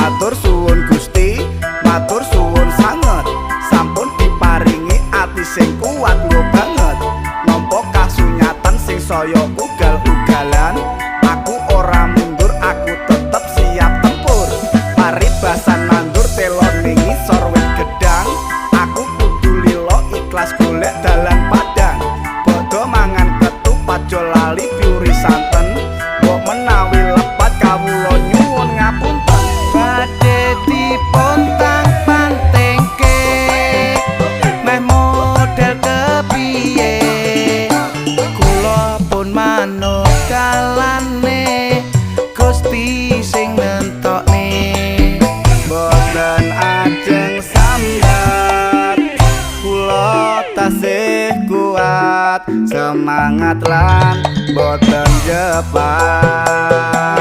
Matur suwun Gusti, matur suwun sanget. Sampun diparingi ati sing kuat nggo banget. Nampa kasunyatan sing saya ugal-ugalan. Aku ora mundur, aku tetep siap tempur. Paribasan nandur telo ning ngisor wit gedang. Aku kudu lilo ikhlas golek dalan padang. Bodho mangan ketupat jo lali piuri santen. Mbok menawi lepat kawula nyuwun ngapunten. Badhe dipontang pantingke meh model kepiye, kula pun manut dalane Gusti sing nentokne. Boten ajeng sambat, kula tasih kuat, semangat lan boten jepat.